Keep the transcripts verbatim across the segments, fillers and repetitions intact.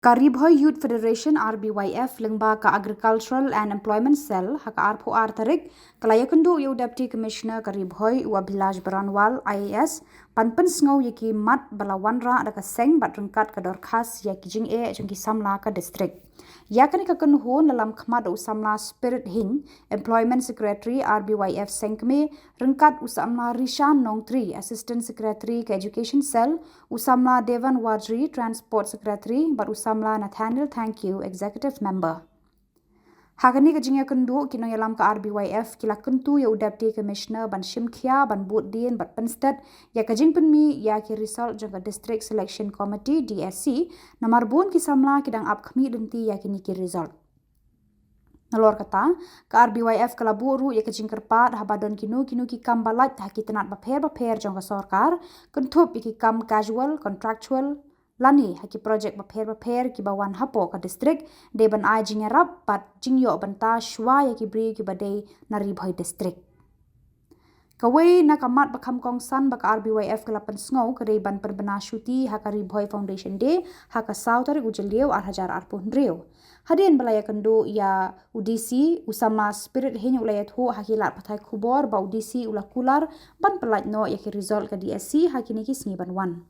Ka Ri Bhoi Youth Federation, R B Y F, lyngba ka Agricultural and Employment Cell, ha ka arphew ar tarik, ka la ïakynduh ïa u Deputy Commissioner ka Ri Bhoi, u Abhilash Baranwal, I A S, ban pynsngew ïa ki mat ba la wanrah da ka seng bad ryngkat ka dorkhas ïa ki jingeh jong ki samla ka district. Ïa kane ka kynhun la lam khmat da u samla Spirit Hing, Employment Secretary, R B Y F Sengkmie, ryngkat u samla Rishan Nongtri, Assistant Secretary ka Education Cell, u samla Devan Warjri, Transport Secretary, bad u samla Nathaniel Thank You, Executive Member. Ha kane ka jingïakynduh, ki nongïalam ka R B Y F ki la kyntu ïa u Deputy Commissioner ban shim khia, ban bud dien bad pynsted ïa ka jingpynmih ïa ki result jong ka District Selection Committee, D S C, namar bun ki samla ki dang ap khmih lynti ïa kine ki result. Nalor kata, ka R B Y F ka la buh ruh ïa ka jingkyrpad haba don kino kino ki kam ba lait ha ki tnat bapher bapher jong ka sorkar, kynthup ïa ki kam casual, contractual, lane ha ki projek bapher bapher ki ba wan hapoh ka district, dei ban ai jingïarap bad jingïoh bynta shuwa ïa ki briew ki ba dei na Ri Bhoi District. Kawei na ka mat ba kham kongsan ba ka R B Y F ka la pynsngew ka dei ban pynbna shuti ha ka Ri Bhoi Foundation Day ha ka saw tarik u Jylliew ar hajar arphew hynriew. Hadien ba la ïakynduh ïa u D C, u samla Spirit Hing u la ïathuh ha ki lad pathai khubor ba u D C u la kular ban pyllait noh ïa ki result ka D S C ha kine ki sngi ban wan.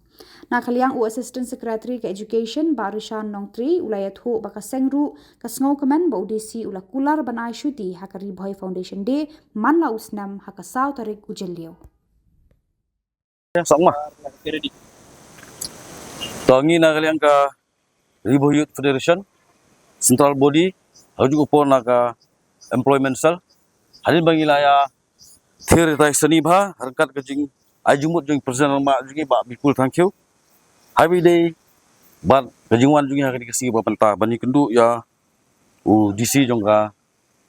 Na ka liang u Assistant Secretary ka Education, Bah Rishan Nongtri, u la ïathuh ba ka seng ruh ka sngewkmen ba u D C u la kular ban ai shuti ha ka Ri Bhoi Foundation Day man la u snem ha ka saw tarik u Jylliew. Ya, sama. To ngi na ka liang ka Ri Bhoi Youth Federation, Central Body, ha kajuh ka por na ka Employment Cell. Hadien ba ngi la ïa thir ïa tai sani bha, ryngkat ka jing, ai jingmut jong President rangbah jong ngi Bah Bipul Thangkhiew. Haba ïadei bad ka jingwan jong ngi ha kane ka sngi ba mynta, ban ïakynduh ïa u D C jong ka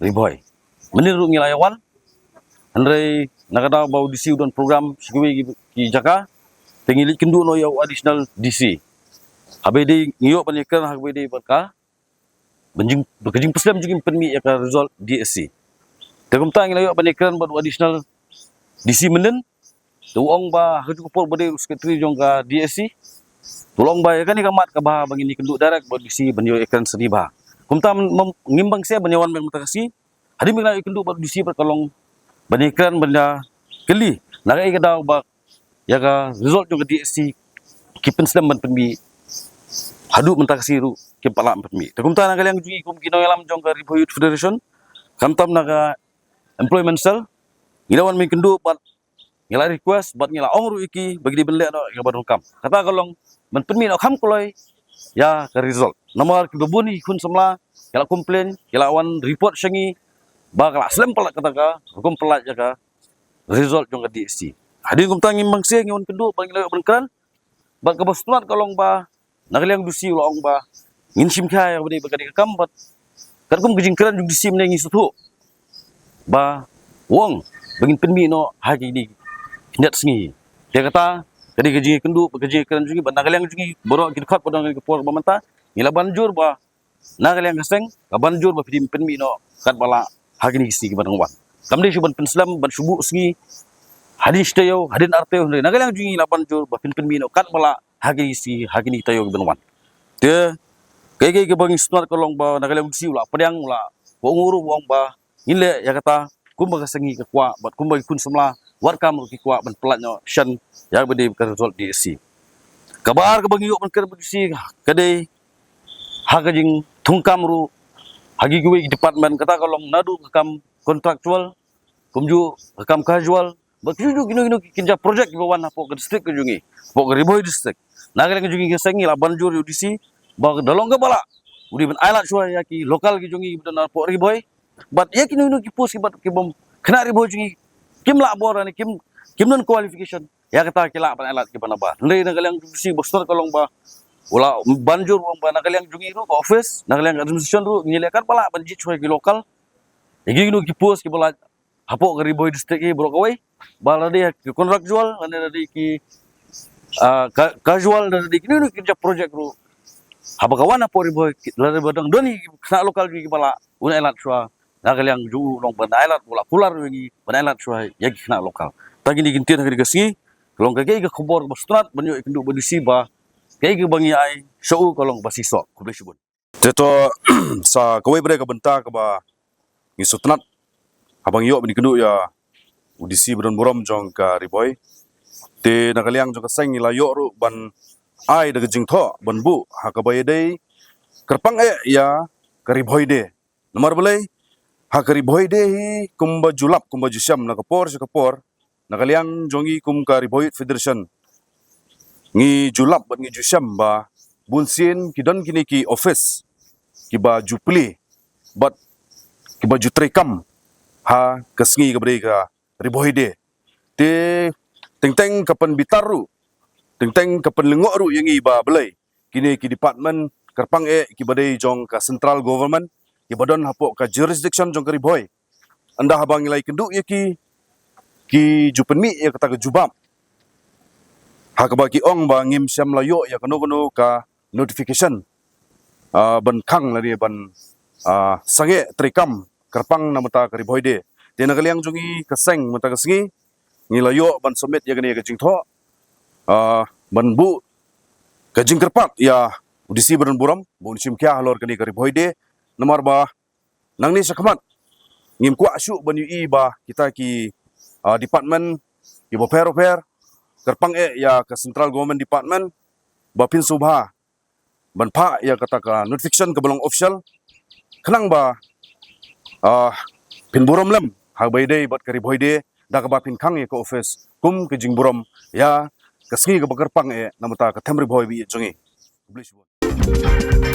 Ri Bhoi. Mynnin ruh ngi la ïa wan. Hynrei na ka daw ba u D C u don program sha kiwei ki, ki jaka, te ngi leit kynduh noh ïa u additional D C. Haba ïadei ngi ïoh ban ïakren ha kaba ïadei bad ka, ban jing, bad ka jingpynshlur jong ngi pynmih ïa ka result D S C. Te kumta ngi la ïoh ban ïakren bad u additional D C mynnin, te u ong ba ha kajuh ka por ba dei u secretary jong ka D S C, te u la ong ba ïa kane ka mat kaba, ba ngin ïakynduh direct bad u D C ban ïoh ïakren sani bha. Kumta mem, mem, ngim bang seh ban ïa wan mynta ka sngi. Hadien ba ngi la ïakynduh bad u D C bad ka long ban ïakren, ban ïakylli na kaei ka daw ba ïa ka result jong ka D S C ki pynslem ban pynmih, haduh mynta ka sngi ruh kim pat lah ban pynmih. Te kumta na ka liang jong ngi kum ki nongïalam jong ka Ri Bhoi Youth Federation, khamtam na ka Employment Cell, ngi la wan ban ïakynduh bad ngi la request bad ngi la ong ruh ïa ki ba ki dei ban leh noh ïa kaba donkam. Kata ka long ban pynmih noh kham kloi ïa ka result. Namar kiba bun ki khun samla ki la complain, ki la wan report sha ngi ba ka la slem palat kata ka rukom pyllait ïa ka result jong ka D S C. Hadien kumta ngim bang seh, ngi wan kynduh bad ngi la ïoh ban kren. Bad kaba sngewtynnat ka long ba na ka liang u D C u la ong ba ngin shim khia ïa kaba dei bad kane ka kam, bad katkum ka jingkren jong u D C mynne ngi sngewthuh ba u ong ba ngin pynmih noh ha kine ki khyndiat sngi. Te kata ka dei ka jingïakynduh bad ka jingïakren jong ngi, bad na ka liang jong ngi baroh ki dkhot ba don ha kane ka por ba mynta, ngi la ban jur ba na ka liang ka seng ka ban jur ba phi dei ban pynmih noh katba lah ha kine ki sngi kiba dang wan. Kam dei shuh ban pynslem, ban shu buh sngi hadien shi taïew, hadien ar taïew, hynrei na ka liang jong ngi la ban jur ba phin pynmih noh katba lah ha kine ki sngi, ha kine ki taïew kiban wan. Te kaei kaei kaba ngi sngewtynnat ka long ba na ka liang u D C u la pdiang, u la, u ong ruh, u ong ba ngin leh ïa kata kumba ka seng ka kwah bad kumba ki khun samla wat kam ruh ki kwah ban pyllait noh shen ïa kaba dei ka result D S C. Kaba ar kaba ngi ïoh ban kren bad u D C ka dei ha ka jingthungkam ruh ha ki kiwei ki department, kata ka long naduh ka kam contractual, kumjuh ka kam casual, bad kumjuh kino kino ki kynja project kiba wan hapoh ka district ka jong ngi, hapoh ka Ri Bhoi District. Na ka liang ka jong ngi ka seng ngi la ban jur ïa u D C ba da long kaba lah u dei ban ailad shuwa ïa ki local ki jong ngi kiba don hapoh Ri Bhoi. Bad ïa kino kino ki post kiba, kiba khynnah Ri Bhoi jong ngi kim lah bor ne kim, kim don qualification, ïa kata ki lah ban ailad kiba nabar. Hynrei na ka liang jong u D C ba sngewtynnat ka long ba u la ban jur, u ong ba na ka liang jong ngi ruh ka office, na ka liang ka administration ruh ngi leh katba lah ban jied shuwa ïa ki local, ïa kino kino ki post kiba lah hapoh ka Ri Bhoi District hi baroh kawei, ba lada dei ki contractual lane lada dei ki, ah, ca-, casual, lada dei kino kino ki project ruh, haba ka wan hapoh Ri Bhoi, lada ba dang don hi ki khynnah local jong ngi kiba lah, un ailad shuwa na ka liang jong u, u long ban ailad, u la kular ïa ngi ban ailad shuwa ïa ki khynnah local. Tang kine ki ktien ha kane ka sngi, ka long ka, ka, ka khubor kaba sngewtynnat ban ïoh ïakynduh bad u D C ba kaei kaba ngi ai sha u ka long ba shisha. Khublei shibun. Te to, sa kawei pat ka bynta kaba ngi sngewtynnad haba ngi ïoh ban ïakynduh ïa u D C ba don burom jong ka Ri Bhoi. Te na ka liang jong ka seng ngi la ïoh ruh ban ai da ka jingthoh ban buh ha kaba ïadei kyrpang eh ïa ka Ri Bhoi Day. Namar balei? Ha ka Ri Bhoi Day hi kumba ju lap kumba ju shem na ka por sha ka por, na ka liang jong ngi kum ka Ri Bhoi Youth Federation ngi ju lap bad ngi ju shem ba bun sien ki don kine ki office kiba ju plie bad kiba ju treikam ha ka sngi kaba dei ka Ri Bhoi Day. Te teng teng ka pynbitar ruh, teng teng ka pynlyngngoh ruh ïa ngi ba balei kine ki department kyrpang eh kiba dei jong ka central government kiba don hapoh ka jurisdiction jong ka Ri Bhoi. Ynda haba ngi la ïakynduh ïa ki, ki ju pynmih ïa kata ka jubab ha kaba ki ong ba ngim shym la ïoh ïa kano kano ka notification, ah, ban khang lane ban, ah, sangeh treikam kyrpang na ka bynta ka Ri Bhoi Day. Te na ka liang jong ngi ka seng mynta ka sngi ngi la ïoh ban submit ïa kane ka jingthoh, ah, ban buh ka jingkyrpad ïa u D C ba don burom ba un shim khia halor kane ka Ri Bhoi Day. Namar ba nangne shakhmat ngim kwah shuh ban ïohi ba kita ki, ah, department kiba pher pher kyrpang eh ïa ka central government department ba phin sngewbha ban phah ïa kata ka notification kaba long official khnang ba, ah, phin burom lem ha kaba ïadei bad ka Ri Bhoi Day da kaba phin khang ïa ka office kum ka jingburom ïa ka sngi kaba kyrpang eh na ka bynta ka them Ri Bhoi ba ïeit jong ngi. Khublei shibun.